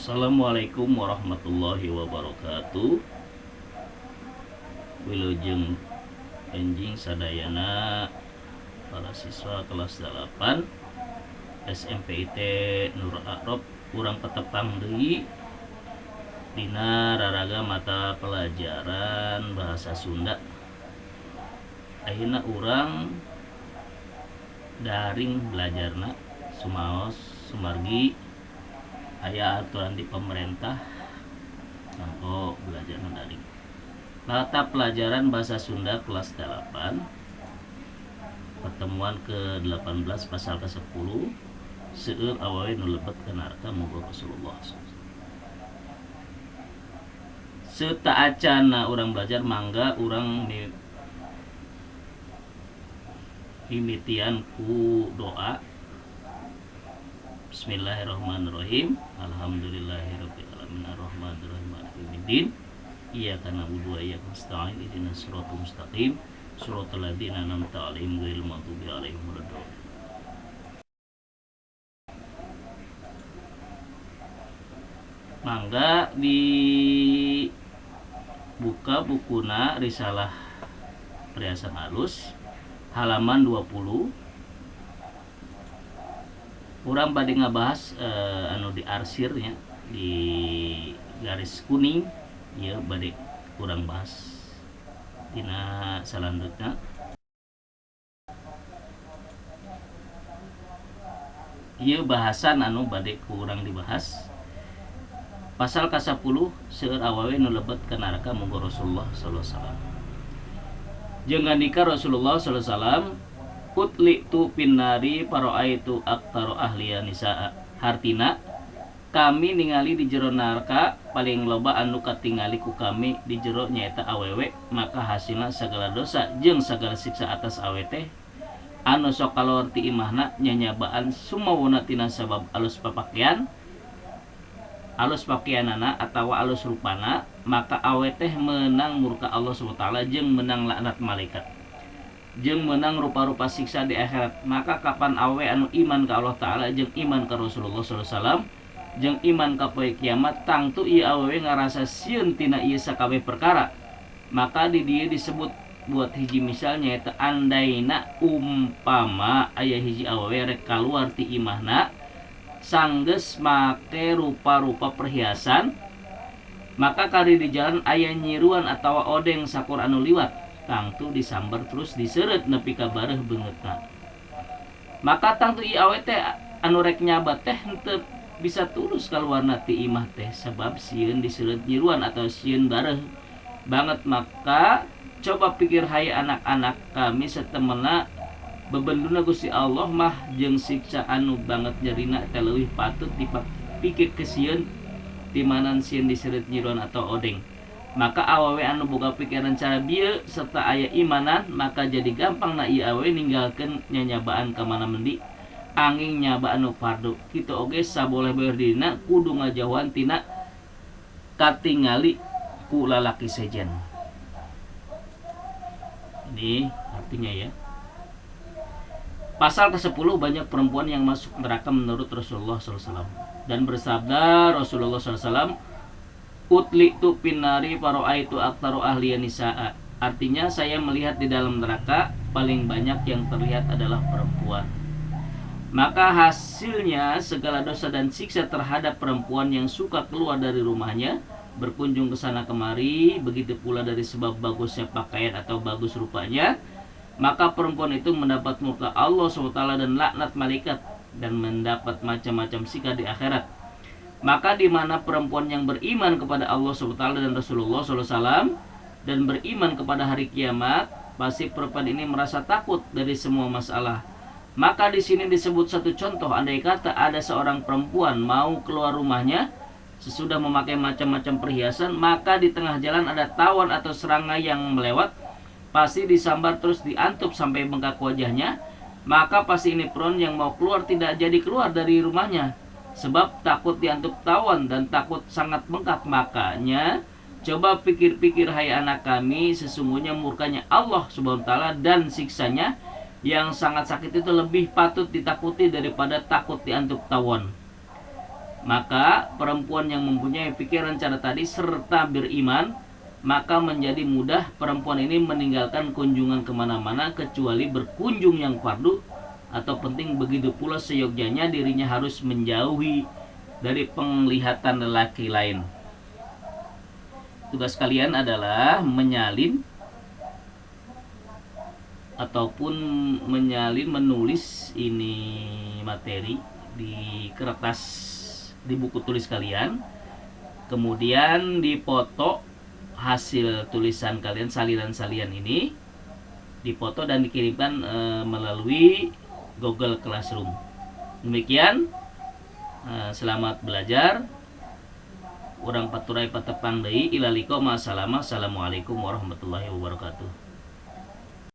Assalamualaikum warahmatullahi wabarakatuh. Wilujeng enjing sadayana para siswa kelas 8 SMPIT Nur A'raf urang patepang deui dina raraga mata pelajaran bahasa Sunda. Ayeuna urang daring belajarna sumaos sumargi aya aturan di pemerintah mangko belajarna daring. Mata pelajaran bahasa Sunda kelas 8 pertemuan ke-18 pasal ke-10 seueur awewe nu lebet ka neraka muga Rasulullah. Setaacana urang belajar mangga urang mimitian ku doa. Bismillahirrahmanirrahim. Alhamdulillahirabbil alamin arrahmanirrahim maliki yaumiddin. Iyyaka na'budu wa iyyaka nasta'in ihdinas siratal mustaqim siratal ladzina an'amta 'alaihim ghairil maghdubi 'alaihim waladdallin. Mangga dibuka bukuna Risalah Perhiasan Alus halaman 20. Urang bade ngabahas anu di arsirnya di garis kuning ieu bade urang bahas dina salandutna. Ieu bahasan anu bade ku urang dibahas. Pasal ka-10 seueur awewe nu lebet ka neraka muga Rasulullah sallallahu alaihi wasallam. Jeung ngandika Rasulullah sallallahu alaihi wasallam, utli tu pinnari paroaitu aktaro ahliya nisaa. Hartina kami ningali di jero neraka paling loba anu katingali ku kami di jero nyaeta awewe, maka hasilna sagala dosa jeung sagala siksa atas awe teh anu sok kaluar ti imahna nyanyabaan sumawona tina sabab alus papakean alus pakeanana atawa alus rupana, maka awe teh menang murka Allah Subhanahu wa taala jeung menang laknat malaikat jeung menang rupa-rupa siksa di akhirat. Maka kapan awe anu iman ka Allah Ta'ala jeung iman ka Rasulullah sallallahu alaihi wasallam jeung iman ka poe kiamat, tangtu ieu awewe ngarasa sieun tina ieu sakabeh perkara. Maka di dieu disebut buat hiji misalnya eta andaina umpama aya hiji awewe rek kaluar ti imahna sanggeus make rupa-rupa perhiasan, maka kali di jalan aya nyiruan atawa odeng sakur anu liwat, tangtu disamber terus diseureut nepi ka bareuh beungeutna. Maka tangtu ieu awe teh anu rek nyabat teh henteu bisa tulus kaluarna ti imah teh sebab sieun diseureut nyiruan atau sieun bareuh banget. Maka coba pikir hai anak-anak kami setemena bebenduna Gusti Allah mah jeung siksa anu banget nyerina teh leuwih patut dipikir kesieun timanan sieun diseureut nyiruan atau odeng. Maka awewe anu boga pikiran cara bieu serta aya imanan, maka jadi gampang na ieu awewe ninggalkeun nyanyabaan ka mana mendi angin nyabaan nu fardu. Kitu oge saboleh beueur dirina kudu ngajauhan tina katingali ku lalaki sejen. Ini artinya ya. Pasal ke-10 banyak perempuan yang masuk neraka menurut Rasulullah SAW. Dan bersabda Rasulullah SAW, utli tu pinari paroaitu aktaru ahliya nisaa. Artinya saya melihat di dalam neraka paling banyak yang terlihat adalah perempuan. Maka hasilnya segala dosa dan siksa terhadap perempuan yang suka keluar dari rumahnya, berkunjung ke sana kemari, begitu pula dari sebab bagusnya pakaian atau bagus rupanya, maka perempuan itu mendapat murka Allah SWT dan laknat malaikat dan mendapat macam-macam siksa di akhirat. Maka di mana perempuan yang beriman kepada Allah SWT dan Rasulullah SAW dan beriman kepada hari kiamat, pasti perempuan ini merasa takut dari semua masalah. Maka di sini disebut satu contoh, andai kata ada seorang perempuan mau keluar rumahnya sesudah memakai macam-macam perhiasan, maka di tengah jalan ada tawon atau serangga yang melewat, pasti disambar terus diantup sampai bengkak wajahnya. Maka pasti ini perempuan yang mau keluar tidak jadi keluar dari rumahnya sebab takut diantup tawon dan takut sangat bengkak. Makanya coba pikir-pikir hai anak kami, sesungguhnya murkanya Allah Subhanahu wa taala dan siksanya yang sangat sakit itu lebih patut ditakuti daripada takut diantup tawon. Maka perempuan yang mempunyai pikiran cara tadi serta beriman, maka menjadi mudah perempuan ini meninggalkan kunjungan kemana-mana kecuali berkunjung yang fardu atau penting. Begitu pula seyogyanya dirinya harus menjauhi dari penglihatan lelaki lain. Tugas kalian adalah menyalin ataupun menyalin, menulis ini materi di kertas, di buku tulis kalian, kemudian dipoto hasil tulisan kalian, salinan-salinan ini dipoto dan dikirimkan melalui Google Classroom. Demikian, selamat belajar. Urang paturay patepang deui, ilal liqa, ma'assalamah. Assalamualaikum warahmatullahi wabarakatuh.